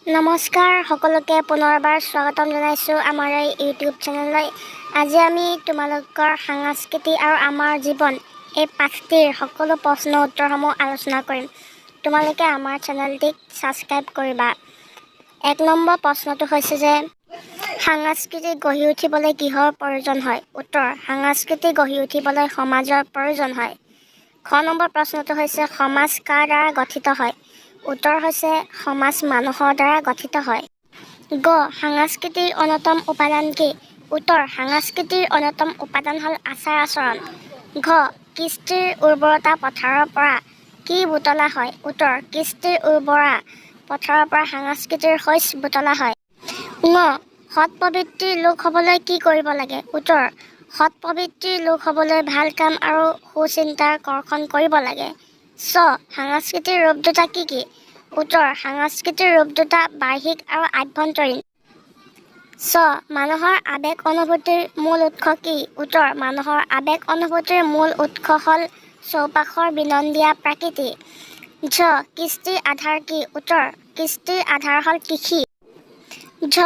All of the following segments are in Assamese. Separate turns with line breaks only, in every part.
নমস্কাৰ, সকলোকে পুনৰবাৰ স্বাগতম জনাইছোঁ আমাৰ এই ইউটিউব চেনেললৈ। আজি আমি তোমালোকৰ সাংস্কৃতিক আৰু আমাৰ জীৱন এই পাঠটিৰ সকলো প্ৰশ্ন উত্তৰসমূহ আলোচনা কৰিম। তোমালোকে আমাৰ চেনেলটিক ছাবস্ক্ৰাইব কৰিবা। 1 নম্বৰ প্ৰশ্নটো হৈছে যে সাংস্কৃতিক গঢ়ি উঠিবলৈ কিহৰ প্ৰয়োজন হয়? উত্তৰ: সাংস্কৃতিক গঢ়ি উঠিবলৈ সমাজৰ প্ৰয়োজন হয়। খ নম্বৰ প্ৰশ্নটো হৈছে, সমাজ কাৰ দ্বাৰা গঠিত হয়? উত্তৰ হৈছে, সমাজ মানুহৰ দ্বাৰা গঠিত হয়। গ, সাংস্কৃতিৰ অন্যতম উপাদান কি? উত্তৰ: সাংস্কৃতিৰ অন্যতম উপাদান হ'ল আচাৰ আচৰণ। ঘ, কৃষ্টিৰ উৰ্বৰতা পথাৰৰ পৰা কি বোটলা হয়? উত্তৰ: কৃষ্টিৰ উৰ্বৰা পথাৰৰ পৰা সাংস্কৃতিৰ শইচ বোটলা হয়। ঙ, সৎ প্ৰবৃত্তিৰ লোক হ'বলৈ কি কৰিব লাগে? উত্তৰ: সৎ প্ৰবৃত্তিৰ লোক হ'বলৈ ভাল কাম আৰু সুচিন্তাৰ কৰ্ষণ কৰিব লাগে। চ, সাংস্কৃতিৰ ৰূপ দুটা কি কি? উত্তৰ: সাংস্কৃতিৰ ৰূপ দুটা বাহ্যিক আৰু আভ্যন্তৰীণ। ছ, মানুহৰ আৱেগ অনুভূতিৰ মূল উৎস কি? উত্তৰ: মানুহৰ আৱেগ অনুভূতিৰ মূল উৎস হ'ল চৌপাশৰ বিনন্দীয়া প্ৰকৃতি। ঝ, কৃষ্টিৰ আধাৰ কি? উত্তৰ: কৃষ্টিৰ আধাৰ হ'ল কৃষি। ঝ,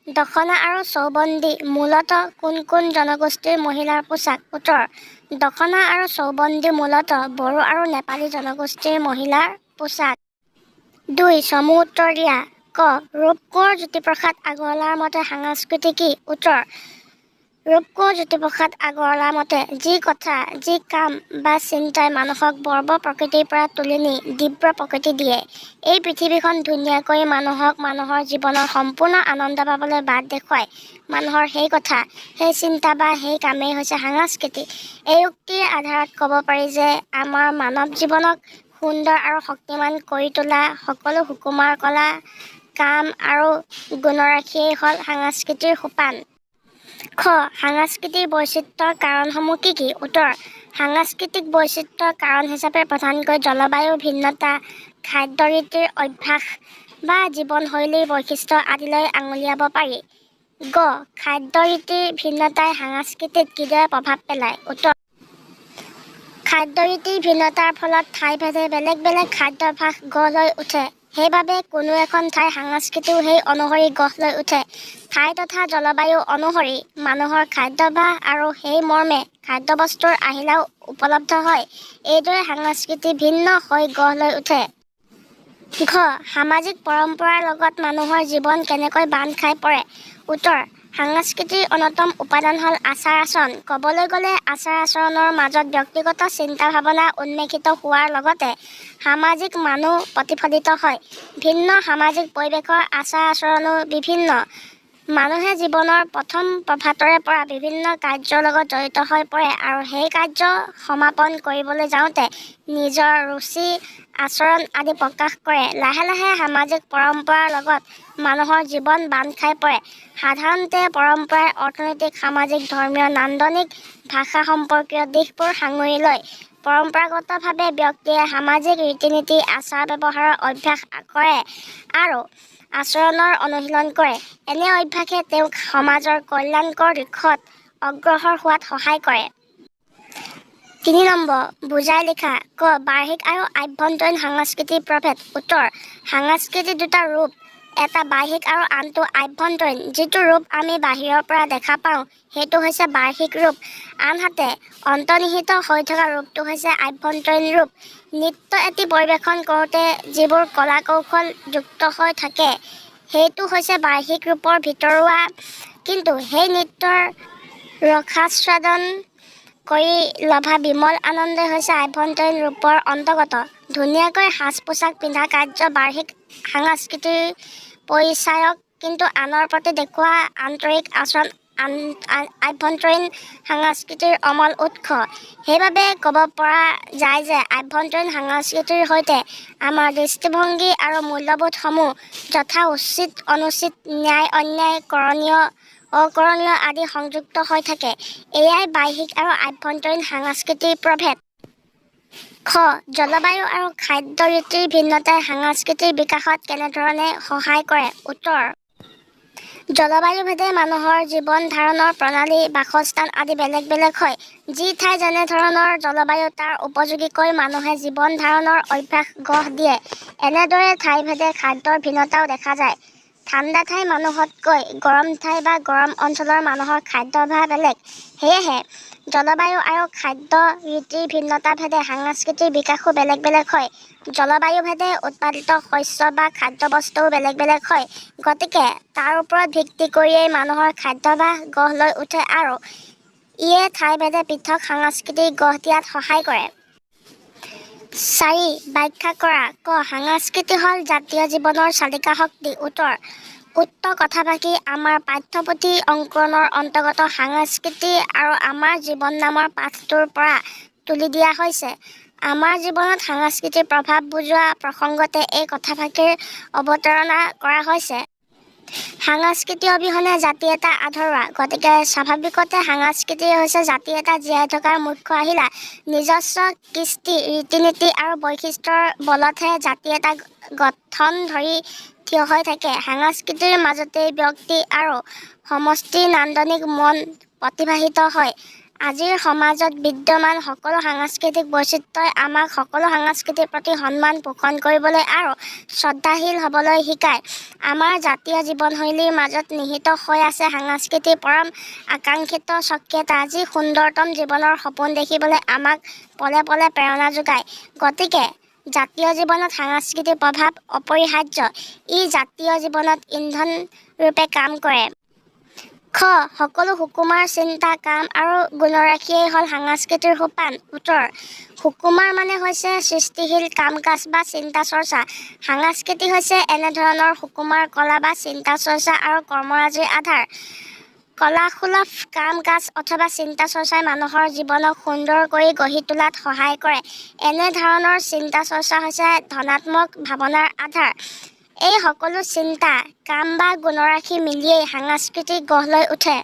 দখনা আৰু চৌবন্দী মূলতঃ কোন কোন জনগোষ্ঠীৰ মহিলাৰ পোছাক? উত্তৰ: দখনা আৰু চৌবন্দী মূলতঃ বড়ো আৰু নেপালী জনগোষ্ঠীৰ মহিলাৰ পোছাক। 2, চমু উত্তৰ দিয়া। ক, ৰূপকোঁৱৰ জ্যোতিপ্ৰসাদ আগৰৱালাৰ মতে সাংস্কৃতিক কি? উত্তৰ: ৰূপকোঁৱৰ জ্যোতিপ্ৰসাদ আগৰৱালাৰ মতে, যি কথা, যি কাম বা চিন্তাই মানুহক বৰ্বৰ প্ৰকৃতিৰ পৰা তুলি নি দিব্য প্ৰকৃতি দিয়ে, এই পৃথিৱীখন ধুনীয়া কৰি মানুহক মানুহৰ জীৱনৰ সম্পূৰ্ণ আনন্দ পাবলৈ বাট দেখুৱায়, মানুহৰ সেই কথা, সেই চিন্তা বা সেই কামেই হৈছে সাংস্কৃতিক। এই উক্তিৰ আধাৰত ক'ব পাৰি যে আমাৰ মানৱ জীৱনক সুন্দৰ আৰু শক্তিমান কৰি তোলা সকলো সুকুমাৰ কলা, কাম আৰু গুণৰাশিয়েই হ'ল সাংস্কৃতিৰ সোপান। খ, সাংস্কৃতিক বৈচিত্ৰ্যৰ কাৰণসমূহ কি কি? উত্তৰ: সাংস্কৃতিক বৈচিত্ৰ্যৰ কাৰণ হিচাপে প্ৰধানকৈ জলবায়ুৰ ভিন্নতা, খাদ্যৰীতিৰ অভ্যাস বা জীৱনশৈলীৰ বৈশিষ্ট্য আদিলৈ আঙুলিয়াব পাৰি। গ, খাদ্যৰীতিৰ ভিন্নতাই সাংস্কৃতিত কিদৰে প্ৰভাৱ পেলায়? উত্তৰ: খাদ্যৰীতিৰ ভিন্নতাৰ ফলত ঠাইভেদে বেলেগ বেলেগ খাদ্যাভ্যাস গঢ় লৈ উঠে। সেইবাবে কোনো এখন ঠাইৰ সাংস্কৃতিও সেই অনুসৰি গঢ় লৈ উঠে। ঠাই তথা জলবায়ু অনুসৰি মানুহৰ খাদ্যাভ্যাস আৰু সেই মৰ্মে খাদ্যবস্তুৰ আহিলাও উপলব্ধ হয়। এইদৰে সাংস্কৃতি ভিন্ন হৈ গঢ় লৈ উঠে। ঘ, সামাজিক পৰম্পৰাৰ লগত মানুহৰ জীৱন কেনেকৈ বান্ধ খাই পৰে? উত্তৰ: সাংস্কৃতিৰ অন্যতম উপাদান হ'ল আচাৰ-আচৰণ। ক'বলৈ গ'লে আচাৰ-আচৰণৰ মাজত ব্যক্তিগত চিন্তা-ভাবনা উন্মেষিত হোৱাৰ লগতে সামাজিক মানো প্ৰতিফলিত হয়। ভিন্ন সামাজিক পৰিৱেশৰ আচাৰ-আচৰণো বিভিন্ন। মানুহে জীৱনৰ প্ৰথম প্ৰভাতৰে পৰা বিভিন্ন কাৰ্যৰ লগত জড়িত হৈ পৰে আৰু সেই কাৰ্য সমাপন কৰিবলৈ যাওঁতে নিজৰ ৰুচি, আচৰণ আদি প্ৰকাশ কৰে। লাহে লাহে সামাজিক পৰম্পৰাৰ লগত মানুহৰ জীৱন বান্ধ খাই পৰে। সাধাৰণতে পৰম্পৰাই অৰ্থনৈতিক, সামাজিক, ধৰ্মীয়, নান্দনিক, ভাষা সম্পৰ্কীয় দিশবোৰ সাঙুৰি লয়। পৰম্পৰাগতভাৱে ব্যক্তিয়ে সামাজিক ৰীতি-নীতি, আচাৰ-ব্যৱহাৰৰ অভ্যাস কৰে আৰু আচৰণৰ অনুশীলন কৰে। এনে অভ্যাসে তেওঁক সমাজৰ কল্যাণকৰ দিশত অগ্ৰসৰ হোৱাত সহায় কৰে। 3 নম্বৰ, বুজাই লিখা। ক, বাহ্যিক আৰু আভ্যন্তৰীণ সাংস্কৃতিৰ প্ৰভেদ। উত্তৰ: সাংস্কৃতিৰ দুটা ৰূপ, এটা বাহ্যিক আৰু আনটো আভ্যন্তৰীণ। যিটো ৰূপ আমি বাহিৰৰ পৰা দেখা পাওঁ, সেইটো হৈছে বাহ্যিক ৰূপ। আনহাতে অন্তৰ্নিহিত হৈ থকা ৰূপটো হৈছে আভ্যন্তৰীণ ৰূপ। নৃত্য এটি পৰিৱেশন কৰোঁতে যিবোৰ কলা-কৌশল যুক্ত হৈ থাকে, সেইটো হৈছে বাহ্যিক ৰূপৰ ভিতৰুৱা, কিন্তু সেই নৃত্যৰ ৰসাস্বাদন কৰি লভা বিমল আনন্দই হৈছে আভ্যন্তৰীণ ৰূপৰ অন্তৰ্গত। ধুনীয়াকৈ সাজ-পোছাক পিন্ধা কাৰ্য বাহ্যিক সাংস্কৃতিৰ পৰিচায়ক, কিন্তু আনৰ প্ৰতি দেখুওৱা আন্তৰিক আচৰণ আভ্যন্তৰীণ সাংস্কৃতিৰ অমল উৎস। সেইবাবে ক'ব পৰা যায় যে আভ্যন্তৰীণ সাংস্কৃতিৰ সৈতে আমাৰ দৃষ্টিভংগী আৰু মূল্যবোধসমূহ, যথা উচিত-অনুচিত, ন্যায়-অন্যায়, কৰণীয়-অকৰণীয় আদি সংযুক্ত হৈ থাকে। এয়াই বাহ্যিক আৰু আভ্যন্তৰীণ সাংস্কৃতিৰ প্ৰভেদ। খ, জলবায়ু আৰু খাদ্যৰীতিৰ ভিন্নতাই সাংস্কৃতিৰ বিকাশত কেনেধৰণে সহায় কৰে? উত্তৰ: জলবায়ুভেদে মানুহৰ জীৱন ধাৰণৰ প্ৰণালী, বাসস্থান আদি বেলেগ বেলেগ হয়। যি ঠাইৰ যেনেধৰণৰ জলবায়ু তাৰ উপযোগীকৈ মানুহে জীৱন ধাৰণৰ অভ্যাস গঢ় দিয়ে। এনেদৰে ঠাইভেদে খাদ্যৰ ভিন্নতাও দেখা যায়। ঠাণ্ডা ঠাইৰ মানুহতকৈ গৰম ঠাই বা গৰম অঞ্চলৰ মানুহৰ খাদ্যাভ্যাস বেলেগ। সেয়েহে জলবায়ু আৰু খাদ্য-ৰীতিৰ ভিন্নতাভেদে সংস্কৃতিৰ বিকাশো বেলেগ বেলেগ হয়। জলবায়ুভেদে উৎপাদিত শস্য বা খাদ্যবস্তুও বেলেগ বেলেগ হয়। গতিকে তাৰ ওপৰত ভিত্তি কৰিয়েই মানুহৰ খাদ্যাভ্যাস গঢ় লৈ উঠে আৰু ইয়ে ঠাইভেদে পৃথক সংস্কৃতি গঢ় দিয়াত সহায় কৰে। 4. ব্যাখ্যা কৰা। ক সংস্কৃতি হ'ল জাতীয় জীৱনৰ চালিকা শক্তি। উত্তৰ: উক্ত কথাফাঁকি আমাৰ পাঠ্যপুথি অংকুৰণৰ অন্তৰ্গত সংস্কৃতি আৰু আমাৰ জীৱন নামৰ পাঠটোৰ পৰা তুলি দিয়া হৈছে। আমাৰ জীৱনত সংস্কৃতিৰ প্ৰভাৱ বুজোৱা প্ৰসংগতে এই কথাফাঁকিৰ অৱতাৰণা কৰা হৈছে। সংস্কৃতি অবিহনে জাতি এটা আধৰুৱা। গতিকে স্বাভাৱিকতে সংস্কৃতিয়েই হৈছে জাতি এটা জীয়াই থকাৰ মুখ্য আহিলা। নিজস্ব কৃষ্টি, ৰীতি-নীতি আৰু বৈশিষ্ট্যৰ বলতহে জাতি এটা গঠন ধৰি থিয় হৈ থাকে। সংস্কৃতিৰ মাজতেই ব্যক্তি আৰু সমষ্টিৰ নান্দনিক মন প্ৰতিভাসিত হয়। আজিৰ সমাজত বিদ্যমান সকলো সাংস্কৃতিক বৈচিত্ৰ্যই আমাক সকলো সংস্কৃতিৰ প্ৰতি সন্মান পোষণ কৰিবলৈ আৰু শ্ৰদ্ধাশীল হ'বলৈ শিকায়। আমাৰ জাতীয় জীৱনশৈলীৰ মাজত নিহিত হৈ আছে সংস্কৃতিৰ পৰম আকাংক্ষিত স্বকীয়তা, যি সুন্দৰতম জীৱনৰ সপোন দেখিবলৈ আমাক পলে পলে প্ৰেৰণা যোগায়। গতিকে জাতীয় জীৱনত সংস্কৃতিৰ প্ৰভাৱ অপৰিহাৰ্য। ই জাতীয় জীৱনত ইন্ধন ৰূপে কাম কৰে। খ. সকলো সুকুমাৰ চিন্তা, কাম আৰু গুণৰাশিয়েই হ'ল সংস্কৃতিৰ সোপান। উত্তৰ: সুকুমাৰ মানে হৈছে সৃষ্টিশীল কাম-কাজ বা চিন্তা-চৰ্চা। সংস্কৃতি হৈছে এনেধৰণৰ সুকুমাৰ কলা বা চিন্তা-চৰ্চা আৰু কৰ্মৰাজিৰ আধাৰ। কলাসুলভ কাম-কাজ অথবা চিন্তা-চৰ্চাই মানুহৰ জীৱনক সুন্দৰ কৰি গঢ়ি তোলাত সহায় কৰে। এনে ধৰণৰ চিন্তা-চৰ্চা হৈছে ধনাত্মক ভাবনাৰ আধাৰ। এই সকলো চিন্তা, কাম বা গুণৰাশি মিলিয়েই সংস্কৃতি গঢ় লৈ উঠে।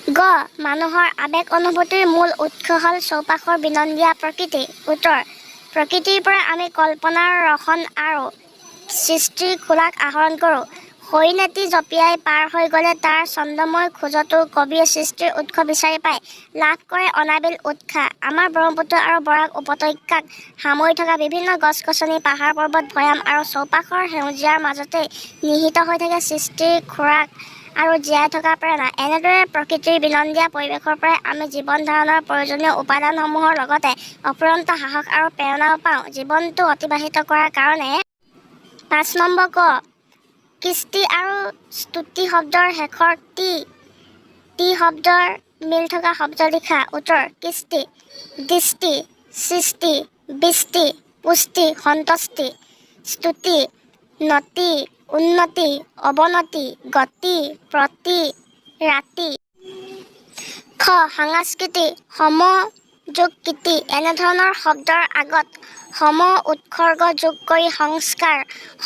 গ. মানুহৰ আৱেগ-অনুভূতিৰ মূল উৎস হ'ল চৌপাশৰ বিনন্দীয়া প্ৰকৃতি। উত্তৰ: প্ৰকৃতিৰ পৰা আমি কল্পনাৰ ৰহণ আৰু সৃষ্টিৰ খোৰাক আহৰণ কৰোঁ। হৰিণ এটি জঁপিয়াই পাৰ হৈ গ'লে তাৰ ছন্দময় খোজতো কবিয়ে সৃষ্টিৰ উৎস বিচাৰি পায়, লাভ কৰে অনাবিল উৎসাহ। আমাৰ ব্ৰহ্মপুত্ৰ আৰু বৰাক উপত্যকাক সামৰি থকা বিভিন্ন গছ-গছনি, পাহাৰ-পৰ্বত, ভৈয়াম আৰু চৌপাশৰ সেউজীয়াৰ মাজতেই নিহিত হৈ থাকে সৃষ্টিৰ খোৰাক আৰু জীয়াই থকাৰ প্ৰেৰণা। এনেদৰে প্ৰকৃতিৰ বিনন্দীয়া পৰিৱেশৰ পৰাই আমি জীৱন ধাৰণৰ প্ৰয়োজনীয় উপাদানসমূহৰ লগতে অফুৰন্ত সাহস আৰু প্ৰেৰণাও পাওঁ জীৱনটো অতিবাহিত কৰাৰ কাৰণে। 5 নম্বৰ ক কৃষ্টি আৰু স্তুতি শব্দৰ শেষৰ '-টি', -টি শব্দৰ মিল থকা শব্দ লিখা। উত্তৰ: কৃষ্টি, দৃষ্টি, সৃষ্টি, বৃষ্টি, পুষ্টি, সন্তুষ্টি। স্তুতি: নতি, উন্নতি, অৱনতি, গতি, প্ৰতি, ৰাতি। খ. সংস্কৃতি সম যোগ কৃতি এনেধৰণৰ শব্দৰ আগত সম উপসৰ্গ যোগ কৰি সংস্কাৰ,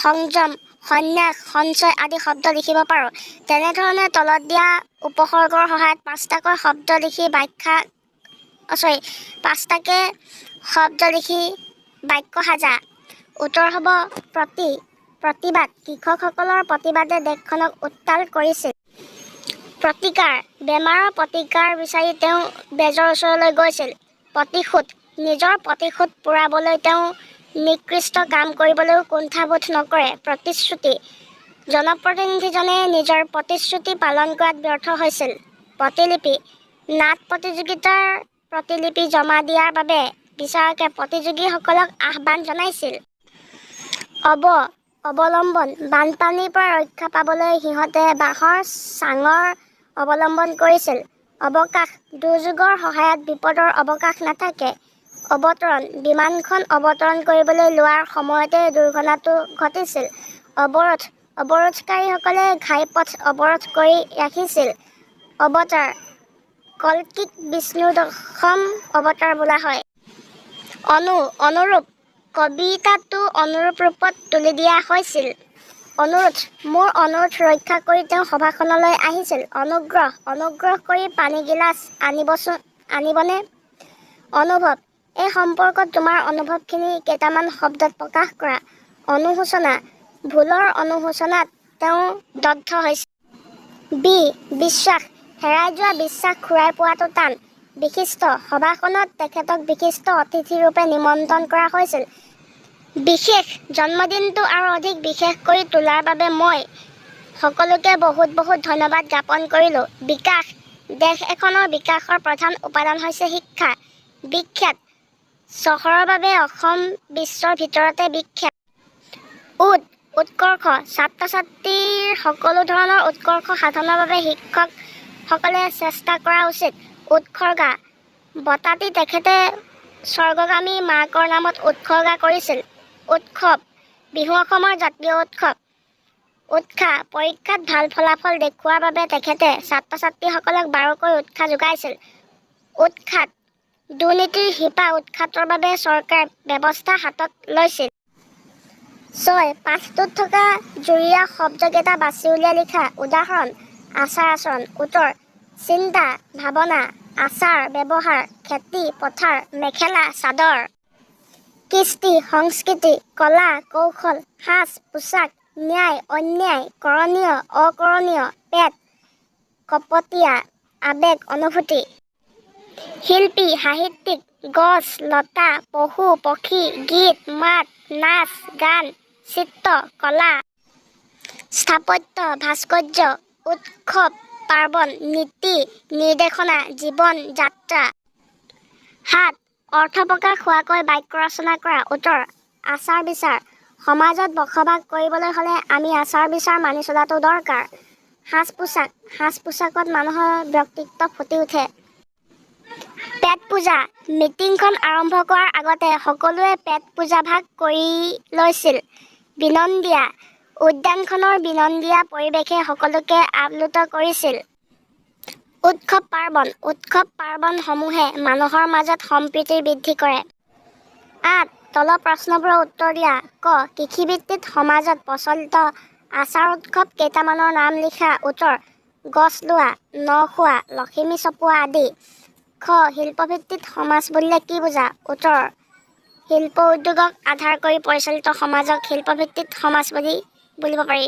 সংযম, সন্ন্যাস, সঞ্চয় আদি শব্দ লিখিব পাৰোঁ। তেনেধৰণে তলত দিয়া উপসৰ্গৰ সহায়ত পাঁচটাকৈ শব্দ লিখি বাক্য সাজা। উত্তৰ হ'ব প্ৰতি। প্ৰতিবাদ: কৃষকসকলৰ প্ৰতিবাদে দেশখনক উত্তাল কৰিছিল। প্ৰতিকাৰ: বেমাৰৰ প্ৰতিকাৰ বিচাৰি তেওঁ বেজৰ ওচৰলৈ গৈছিল। প্ৰতিশোধ: নিজৰ প্ৰতিশোধ পূৰাবলৈ তেওঁ নিকৃষ্ট কাম কৰিবলৈও কুণ্ঠাবোধ নকৰে। প্ৰতিশ্ৰুতি: জনপ্ৰতিনিধিজনে নিজৰ প্ৰতিশ্ৰুতি পালন কৰাত ব্যৰ্থ হৈছিল। প্ৰতিলিপি: নাট প্ৰতিযোগিতাৰ প্ৰতিলিপি জমা দিয়াৰ বাবে বিচাৰকে প্ৰতিযোগীসকলক আহ্বান জনাইছিল। অৱ অৱলম্বন: বানপানীৰ পৰা ৰক্ষা পাবলৈ সিহঁতে বাঁহৰ চাঙৰ অৱলম্বন কৰিছিল। অৱকাশ: দুৰ্যোগৰ সহায়ত বিপদৰ অৱকাশ নাথাকে। অৱতৰণ: বিমানখন অৱতৰণ কৰিবলৈ লোৱাৰ সময়তেই দুৰ্ঘটনাটো ঘটিছিল। অৱৰোধ: অৱৰোধকাৰীসকলে ঘাইপথ অৱৰোধ কৰি ৰাখিছিল। অৱতাৰ: কল্কিক বিষ্ণুৰ দশম অৱতাৰ বোলা হয়। অনু অনুৰূপ: কবিতাটো অনুৰূপ ৰূপত তুলি দিয়া হৈছিল। অনুৰোধ: মোৰ অনুৰোধ ৰক্ষা কৰি তেওঁ সভাখনলৈ আহিছিল। অনুগ্ৰহ: অনুগ্ৰহ কৰি পানীগিলাচ আনিবনে? অনুভৱ: এই সম্পৰ্কত তোমাৰ অনুভৱখিনি কেইটামান শব্দত প্ৰকাশ কৰা। অনুশোচনা: ভুলৰ অনুশোচনাত তেওঁ দগ্ধ হৈছিল। বি. বিশ্বাস: হেৰাই যোৱা বিশ্বাস ঘূৰাই পোৱাটো টান। বিশিষ্ট: সভাখনত তেখেতক বিশিষ্ট অতিথিৰূপে নিমন্ত্ৰণ কৰা হৈছিল। বিশেষ: জন্মদিনটো আৰু অধিক বিশেষ কৰি তোলাৰ বাবে মই সকলোকে বহুত বহুত ধন্যবাদ জ্ঞাপন কৰিলোঁ। বিকাশ: দেশ এখনৰ বিকাশৰ প্ৰধান উপাদান হৈছে শিক্ষা। বিখ্যাত: চহৰৰ বাবে অসম বিশ্বৰ ভিতৰতে বিখ্যাত। উৎ: উৎকৰ্ষ: ছাত্ৰ-ছাত্ৰীৰ সকলো ধৰণৰ উৎকৰ্ষ সাধনৰ বাবে শিক্ষক সকলে চেষ্টা কৰা উচিত। উৎসৰ্গা: বঁটাটি তেখেতে স্বৰ্গগামী মাকৰ নামত উৎসৰ্গা কৰিছিল। উৎসৱ: বিহু অসমৰ জাতীয় উৎসৱ। উৎসাহ: পৰীক্ষাত ভাল ফলাফল দেখুওৱাৰ বাবে তেখেতে ছাত্ৰ-ছাত্ৰীসকলক বাৰুকৈয়ে উৎসাহ যোগাইছিল। উৎখাত: দুৰ্নীতিৰ শিপা উৎখাতৰ বাবে চৰকাৰে ব্যৱস্থা হাতত লৈছিল। 6. পাঠটোত থকা যুৰীয়া শব্দকেইটা বাছি উলিয়াই লিখা। উদাহৰণ: আচাৰ-আচৰণ। উত্তৰ: চিন্তা, ভাবনা, আচাৰ, ব্যৱহাৰ, খেতি, পথাৰ, মেখেলা, চাদৰ। কৃষ্টি, সংস্কৃতি, কলা, কৌশল, সাজ, পোছাক, ন্যায়, অন্যায়, কৰণীয়, অকৰণীয়, পেট, কপটীয়া, আৱেগ, অনুভূতি। শিল্পী, সাহিত্যিক, গছ, লতা, পশু, পক্ষী, গীত, মাত, নাচ, গান, চিত্ৰ, কলা। স্থাপত্য, ভাস্কৰ্য, উৎসৱ পাৰ্বণ, নীতি, নিৰ্দেশনা, জীৱন, যাত্ৰা। 7. অৰ্থ প্ৰকাশ হোৱাকৈ বাক্য ৰচনা কৰা। উত্তৰ: আচাৰ-বিচাৰ: সমাজত বসবাস কৰিবলৈ হ'লে আমি আচাৰ-বিচাৰ মানি চলাটো দৰকাৰ। সাজ-পোছাক: সাজ-পোছাকত মানুহৰ ব্যক্তিত্ব ফুটি উঠে। পেট পূজা: মিটিংখন আৰম্ভ কৰাৰ আগতে সকলোৱে পেট পূজাভাগ কৰি লৈছিল। বিনন্দীয়া: উদ্যানখনৰ বিনন্দীয়া পৰিৱেশে সকলোকে আপ্লুত কৰিছিল। উৎসৱ-পাৰ্বণ: উৎসৱ-পাৰ্বণসমূহে মানুহৰ মাজত সম্প্ৰীতি বৃদ্ধি কৰে। 8. তলৰ প্ৰশ্নবোৰৰ উত্তৰ দিয়া। ক কৃষিভিত্তিক সমাজত প্ৰচলিত আচাৰ-উৎসৱ কেইটামানৰ নাম লিখা। উত্তৰ: গছ লোৱা, ন-খোৱা, লখিমী চপোৱা আদি। খ শিল্পভিত্তিক সমাজ বুলিলে কি বুজা? উত্তৰ: শিল্প উদ্যোগক আধাৰ কৰি পৰিচালিত সমাজক শিল্পভিত্তিক সমাজ বুলি বুলিব পাৰি।